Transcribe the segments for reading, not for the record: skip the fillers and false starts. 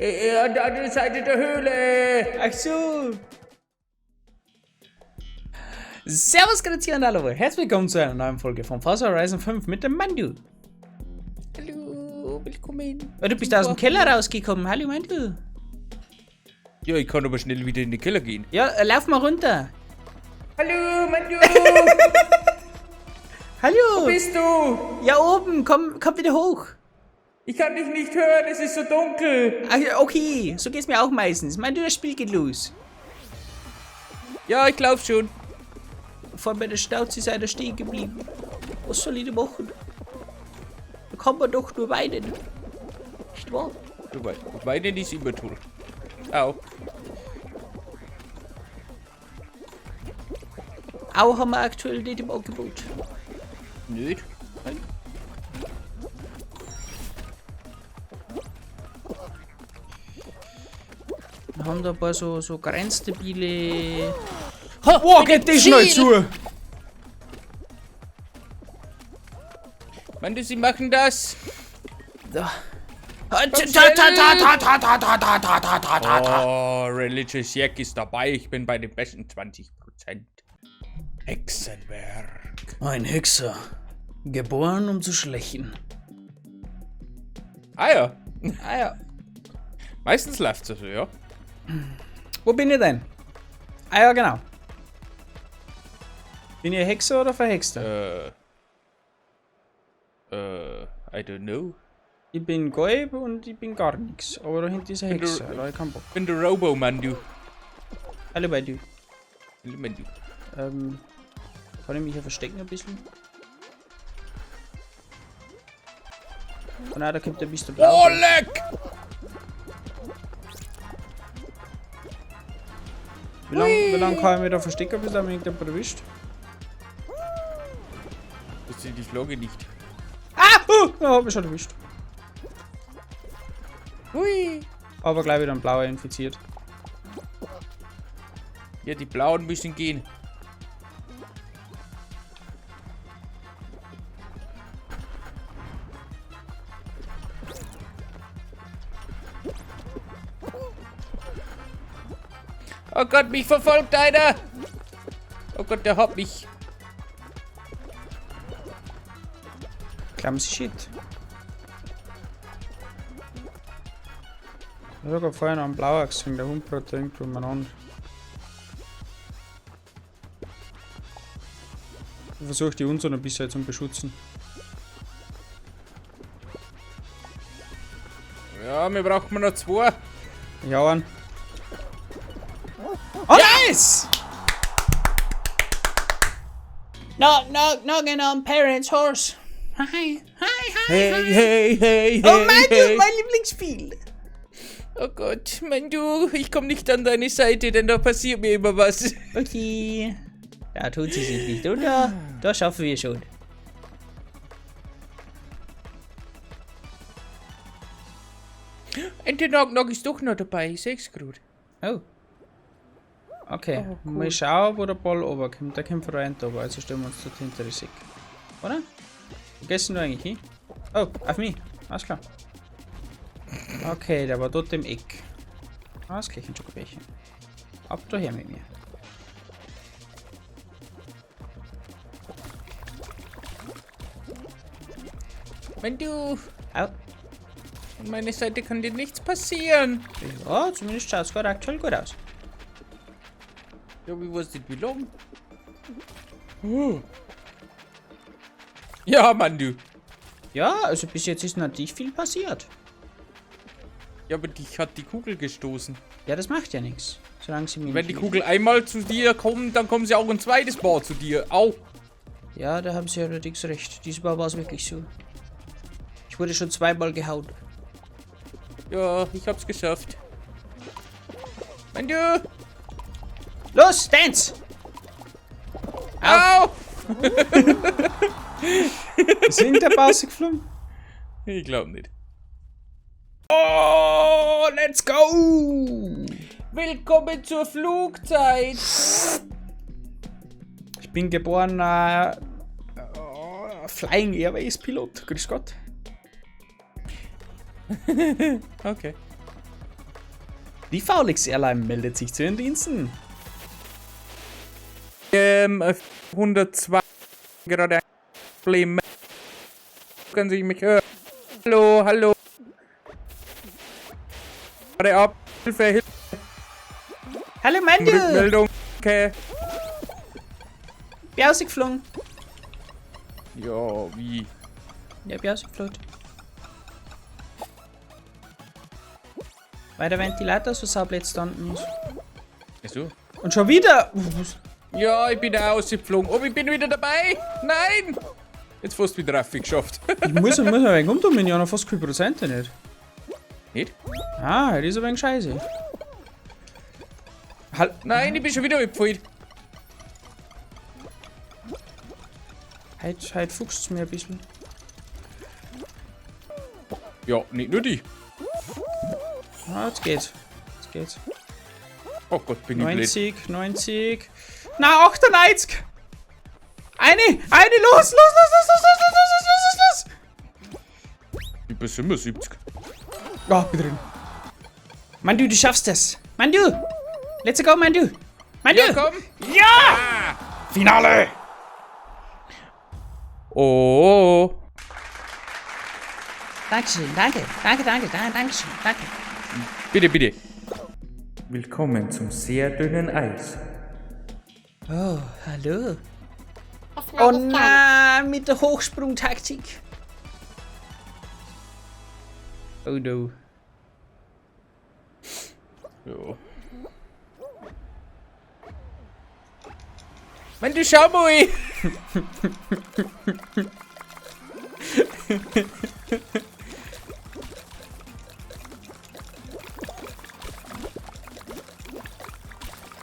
An der anderen Seite der Höhle. Ach so. Servus, Grüezi und hallo. Herzlich willkommen zu einer neuen Folge von Forza Horizon 5 mit dem Mandu. Hallo, willkommen. Oh, du bist aus dem Keller rausgekommen. Hallo, Mandu. Ja, ich kann aber schnell wieder in den Keller gehen. Ja, lauf mal runter. Hallo, Mandu. Hallo. Wo bist du? Ja, oben. Komm wieder hoch. Ich kann dich nicht hören, es ist so dunkel. Ach, okay, so geht's mir auch meistens. Mandu, das Spiel geht los. Ja, ich lauf schon. Vor meiner Schnauze ist einer stehen geblieben. Was soll ich denn machen? Da kann man doch nur weinen. Nicht wahr? Du weißt, weinen ist immer toll. Au. Au haben wir aktuell nicht im Angebot. Nicht? Nein. Wir haben da ein paar so grenzdebile... Ha, boah, geht das schnell zu! Mann, sie machen das! Da. Oh, Religious Jack ist dabei. Ich bin bei den besten 20%. Hexenwerk. Ein Hexer. Geboren, um zu schlächen. Ah ja. Ah ja. Meistens läuft's so, ja. Wo bin ich denn? Ah ja, genau. Bin ich Hexer oder Verhexter? I don't know. Ich bin gelb und ich bin gar nichts. Aber da hinten ist ein Hexer, da hab ich keinen Bock. Ich bin der Robo-Mandu. Hallo, Mandu. Hallo, Mandu. Kann ich mich hier verstecken ein bisschen? Oh nein, da kommt der Mister Blau. Oh, leck! Wie lang kann ich mich da verstecken, bis er mich irgendjemand erwischt? Das ist die Flagge nicht. Ah! Oh, ja, hab mich schon erwischt. Hui! Aber gleich wieder ein blauer infiziert. Ja, die blauen müssen gehen. Oh Gott, mich verfolgt einer! Oh Gott, der hat mich. Clumsy Shit. Ich hab vorher noch einen blauer gesehen, der Hund hat da irgendwo umeinander. Ich versuche die unseren ein bisschen zu beschützen. Ja, wir brauchen noch zwei. Ja, einen. Oh, nice! Knock, knock, knocking on parents' horse. Hi, hi, hi, Hey, hi. hey, hey, Oh, hey, mein, hey. mein Lieblingsspiel. Oh Gott, mein Du, ich komm nicht an deine Seite, denn da passiert mir immer was. Okay. Da tut sie sich nicht unter. Das schaffen wir schon. Und der Knock Knock ist doch noch dabei, ich seh's grad. Oh. Okay, Oh, cool. Mal schauen, wo der Ball runterkommt. Der kommt von da hinten runter, also stellen wir uns dort hinter die Sick. Oder? Wo gehst denn du eigentlich hin? Oh, auf mich. Alles klar. Okay, der war dort im Eck. Alles klar, Schokobärchen. Ab daher mit mir. Wenn du... Au. An meiner Seite kann dir nichts passieren. Ja, zumindest schaut's gerade aktuell gut aus. Ja, wie war's denn, wie lang? Oh. Ja, Mann, du. Ja, also bis jetzt ist natürlich viel passiert. Ja, aber dich hat die Kugel gestoßen. Ja, das macht ja nichts. Solange sie mir Wenn nicht die Kugel einmal zu dir kommt, dann kommen sie auch ein zweites Mal zu dir. Au. Ja, da haben sie allerdings recht. Diesmal war's wirklich so. Ich wurde schon zweimal gehauen. Ja, ich hab's geschafft. Mann, du. Los, dance! Au! Ist in der Pause geflogen? Ich glaub nicht. Oh, let's go! Willkommen zur Flugzeit! Ich bin geborener Flying Airways Pilot. Grüß Gott. Okay. Die Faulix Airline meldet sich zu ihren Diensten. 102 gerade ein Problem. Können Sie mich hören? Hallo, hallo. Gerade ab. Hilfe, Hilfe. Hallo Mandu! Rückmeldung. Okay. Bin rausgeflogen. Ja, wie? Ja, bin rausgeflogen. Weil der Ventilator so saublöd gestanden ist. Bist du? Und schon wieder! Was? Ja, ich bin da ausgeflogen. Oh, ich bin wieder dabei. Nein! Jetzt fast wieder Raffi geschafft. Ich muss ein wenig umtun, ich habe noch fast keine Prozente nicht. Nicht? Ah, das ist ein wenig scheiße. Halt. Nein, ich bin schon wieder abgefallen. Heute fuchst es mir ein bisschen. Ja, nicht nur die. Ah, jetzt geht's. Jetzt geht's. Oh Gott, bin ich blöd. 90, 90. Na, 98! Eine! Eine! Los! Los, los, los, los, los, los, los, los, los, los! Ich bin 77. Oh, bin drin. Mandu, du schaffst das! Mandu! Let's go, Mandu! Mandu! Ja, komm! Ja! Finale! Oh. Dankeschön, danke, danke, danke, danke, dankeschön, danke. Bitte, bitte. Willkommen zum sehr dünnen Eis. Oh, hallo. Das mag Oh ich gar nicht. nein, mit der Hochsprungtaktik. Oh no. Ja. Mann, du schau mal!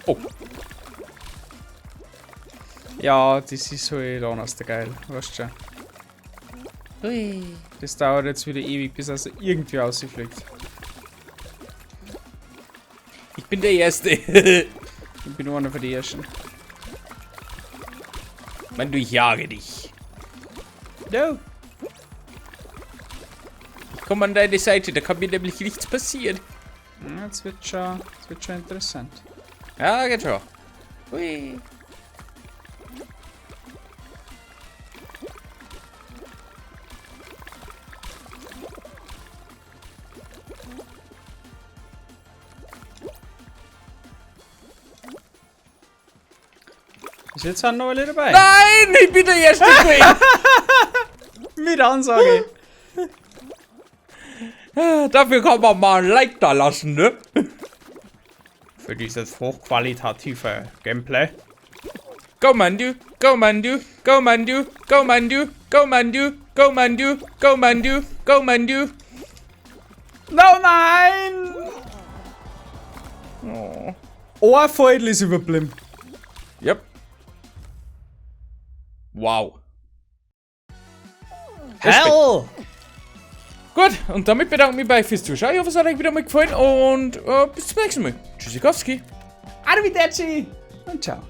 Oh, Ja, das ist halt anders geil, weißt du schon. Hui. Das dauert jetzt wieder ewig, bis er irgendwie rausfliegt. Ich bin der Erste. Ich bin einer von den Ersten. Mann, du, ich jage dich. No. Ich komme an deine Seite, da kann mir nämlich nichts passieren. Ja, jetzt wird schon interessant. Ja, geht schon. Hui. Bis jetzt sind noch alle dabei. Nein, ich bin der Erste gewesen. Mit Ansage. Dafür kann man mal ein Like da lassen, ne? Für dieses hochqualitative Gameplay. Go Mandu, go Mandu, go Mandu, go Mandu, go Mandu, go Mandu, go Mandu, go Mandu. No, nein! Oh. Ein Feudel ist überblieben. Yep. Wow. Hell! Gut, und damit bedanke ich mich bei euch fürs Zuschauen. Ich hoffe, es hat euch wieder mal gefallen und bis zum nächsten Mal. Tschüssikowski. Arrivederci! Und ciao.